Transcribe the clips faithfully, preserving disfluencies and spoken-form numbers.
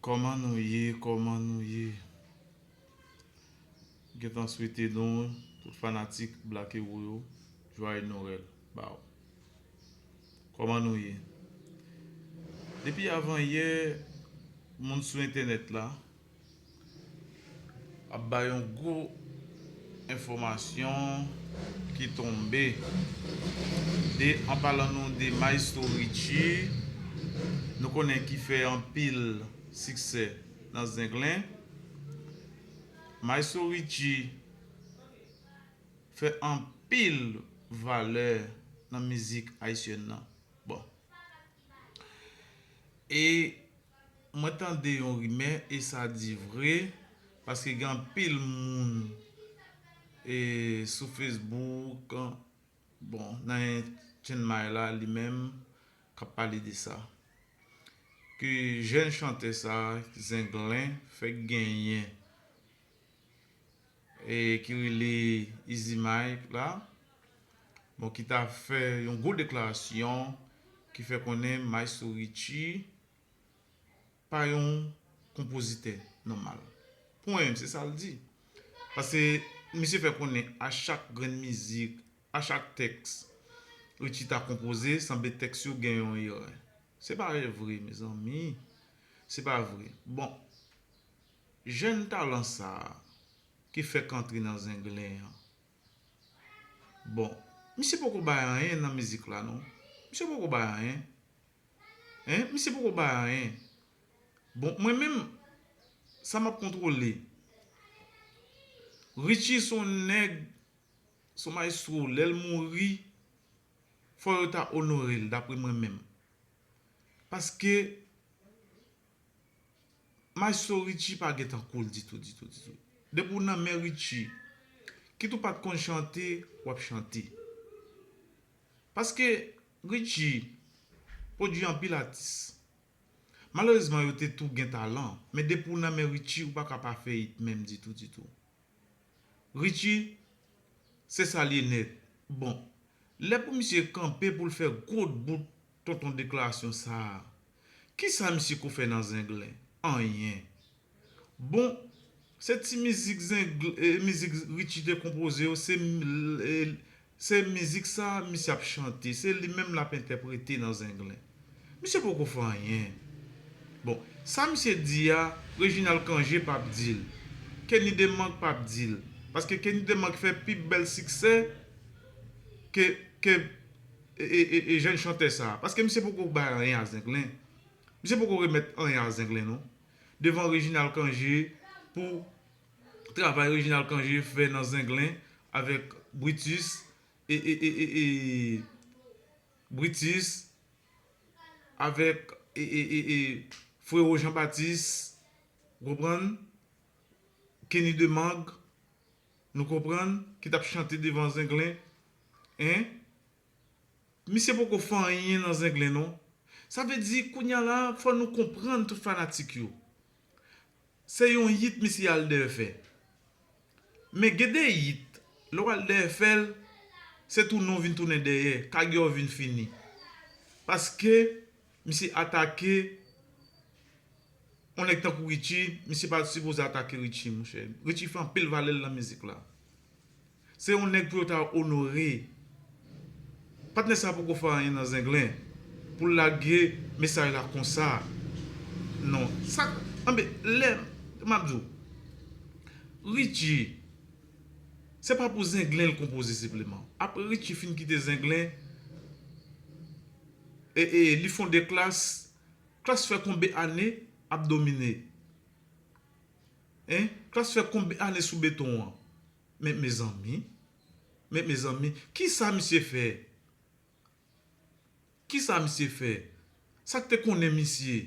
Kòman nou ye? Kòman nou ye? Gentan swete nou, tout fanatik Black Hero yo, jwaye Nwèl ba w. Kòman nou ye? Depi avan yè, moun sou entènèt la ap bay yon gwo enfòmasyon ki tonbe de, an palan nou de Maestro Richie, nou konnen ki fè anpil siksè nan Zenglen. Maestro Richie fè anpil valè nan mizik ayisyèn nan. Bon. E mwen tande yon rimè e sa di vre, paske gen anpil moun e sou Facebook, bon, nan Chenmay la li menm k ap pale de sa. Ke jèn chantè sa, Zenglen, fèk genyen e ki rele Easy Mike la, bon, ki ta fè yon gwo deklarasyon ki fè konnen Maestro Richie pa yon konpozitè nòmal. Pou mwen menm, se sa l di. Paske misye fè konnen a chak grenn mizik, a chak tèks Richie ta konpoze, sanble tèks yo gen yon erè. Se pa vre, mezanmi. Se pa vre. Bon, jèn talan sa a ki fèk antre nan Zenglen an. Bon, misye poko bay anyen nan mizik la non. Misye poko bay anyen. Hein? Misye poko bay anyen. Bon, mwen menm, sa m ap kontwole. Richie se yon nèg, se yon maestro, lè l mouri, fò yo ta onore l, dapre mwen menm. Paske Maestro Richie pa gen tankou l ditou, ditou, ditou. Depi w nan men Richie, kit ou pa t konn chante, w ap chante. Paske Richie pwodui anpil atis. Malerezman, yo te tou gen talan, men depi w nan men Richie, ou pa ka pa fè it menm ditou, ditou. Richie, se sa l ye nèt. Bon, lè pou misye kanpe pou l fè gwo bout tonton deklarasyon sa a, kisa misye ko fè nan Zenglen? Anyen. Bon, se ti mizik Zengl-, e, mizik Richie te konpoze yo, se, e, se mizik sa a misye ap chante, se li menm l ap entèprete nan Zenglen. Misye poko fè anyen. Bon, sa misye di a, Reginald Cangé p ap di l. Kenny Demang p ap di l. Paske Kenny Demang fè pi bèl siksè ke, ke, e, e, e, e jèn chantè sa a. Paske misye poko bay anyen a Zenglen. Misye poko remèt anyen a Zenglen non. Devan Reginald Cangé pou travay Reginald Cangé fè nan Zenglen avèk Brutus e, e, e, e, e, Brutus avèk e, e, e, e, Frero Jean Baptiste, ou konprann? Kenny Demang, nou konprann, ki t ap chante devan Zenglen. Hein? Misye poko fè anyen nan Zenglen non. Sa vle di, kounye a la, fò nou konprann tout fanatik yo. Se yon yit misye al dèyè fè. Men gen de yit, lè w al dèyè fè l, se tounen w vin tounen dèyè, karyè w vin fini. Paske misye atake yon nèg tankou Richie, misye pa t sipoze atake Richie, monchè. Richie fè anpil valè l nan mizik la. Se yon nèg pou yo ta onore. Patnè sa poko fè anyen nan Zenglen pou l lage mesaj la konsa. Non, sa, anben, lè, m ap di w, Richie, se pa pou Zenglen l konpoze senpleman. Apre Richie fin kite Zenglen, e, e, li fonde Klass. Klass fè konbe ane ap domine? Hein? Klass fè konbe ane sou beton an? Men, mezanmi, men, mezanmi, kisa misye fè? Kisa misye fè? Sa k te konnen misye?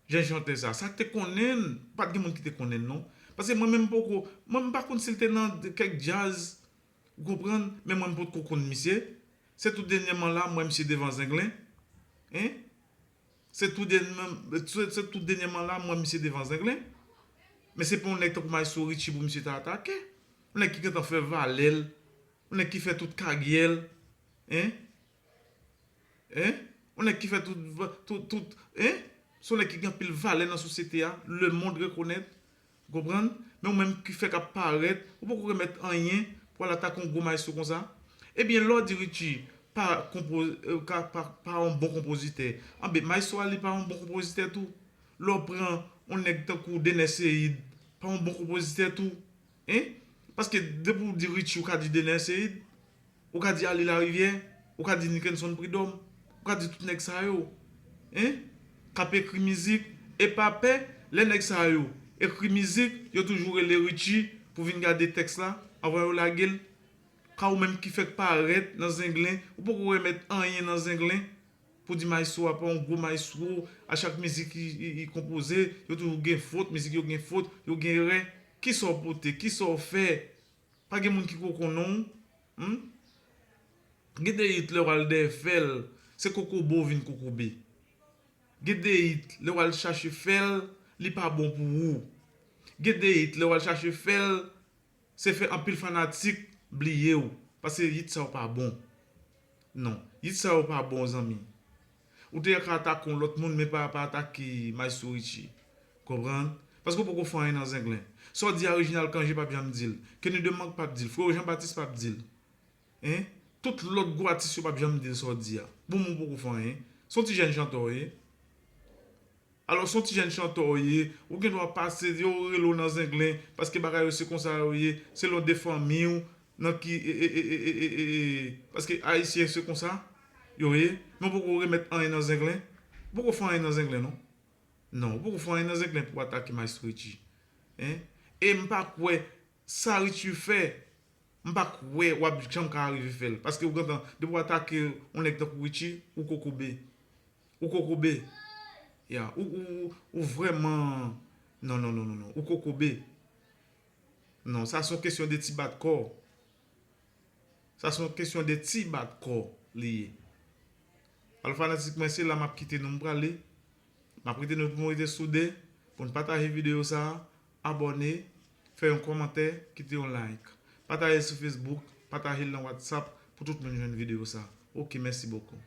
Jèn chantè sa, sa k te konnen l, pa t gen moun ki te konnen l non. Paske mwen menm m poko, mwen m pa konn si l te nan kèk djaz, ou konprann, men mwen m potko konn misye. Se tou dènyèman la m wè misye devan Zenglen. Hein? Se tou dènyèman, se, se tou dènyèman la m wè misye devan Zenglen. Men se pa yon nèg tankou Maestro Richie pou misye ta atake. Yon nèg ki gentan fè valè l. Yon nèg ki fè tout karyè l. Hein? Hein? Yon nèg ki fè tout, tout, tout, hein? Se yon nèg ki gen anpil valè nan sosyete a, lemonn rekonèt, ou konprann? Men ou menm ki fèk ap parèt, ou poko remèt anyen pou al atake yon gwo maestro konsa. Ebyen, lè w di Richie pa, konpo, eh, ka, pa, pa yon bon konpozitè, anben, maestro a li pa yon bon konpozitè tou. Lè w pran yon nèg tankou Dener Ceide, pa yon bon konpozitè tou. Hein? Paske depi w di Richie, ou ka di Dener Ceide, ou ka di Arly Larivière, ou ka di Nickenson Prud'homme, ou ka di tout nèg sa yo, hein, k ap ekri mizik, e pa pè, lè nèg sa yo ekri mizik, yo toujou rele Richie pou vin gade tèks la, anvan yo lage l. Ka ou menm ki fèk parèt nan Zenglen, ou poko remèt anyen nan Zenglen, pou di maestro a pa yon gwo maestro, a chak mizik li, li, li konpoze, yo toujou gen fot, mizik yo gen fot, yo gen erè. Kisa w pote, kisa w fè? Pa gen moun ki ko konnen w. Hmm? Gen de hit lè w al dèyè fè l, se kokobe w vin kokobe. Gen de hit lè w al chache fè l, li pa bon pou ou. Gen de hit lè w al chache fè l, se fè anpil fanatik bliye w, paske hit sa yo pa bon. Non, hit sa yo pa bon, zanmi. Ou te ka atake yon lòt moun, men pa, pa atake Maestro Richie. Konprann? Paske w poko fè anyen nan Zenglen. Sa w di a, Reginald Cangé p ap janm di l. Kenny Demank p ap di l. Freo Jean Baptiste p ap di l. Hein? Tout lòt gwo atis yo p ap janm di l sa w di a. Bon, moun poko fè anyen. Se yon ti jèn chantè w ye. Alò, se yon ti jèn chantè w ye. Ou gen dwa pase, yo rele w nan Zenglen, paske bagay yo se konsa yo ye, selon de fanmi w, nan ki, e, e, paske Ayisyen se konsa yo ye. Men w poko remèt anyen nan Zenglen. W poko fè anyen nan Zenglen, non. Non, w poko fè anyen nan Zenglen pou w atake Maestro Richie. Hein? E m pa kwè sa Richie fè, m pa kwè w ap janm ka rive fè l. Paske ou gentan, depi w atake yon nèg tankou Richie, ou kokobe. Ou kokobe. Ya, ou, ou, ou vrèman, non, non, non, non, non. Ou kokobe. Non, sa se yon kesyon de ti bat kò. Sa se yon kesyon de ti bat kò li ye. Alò, fanatik mwen, se la m ap kite nou, m prale. M ap kite nou pou nou rete soude, pou n pataje videyo sa a, abòne, fè yon kòmantè, kite yon like. Pataje sou Facebook, pataje l nan WhatsApp pou tout moun jwenn videyo sa a. Ok, mèsi bokou.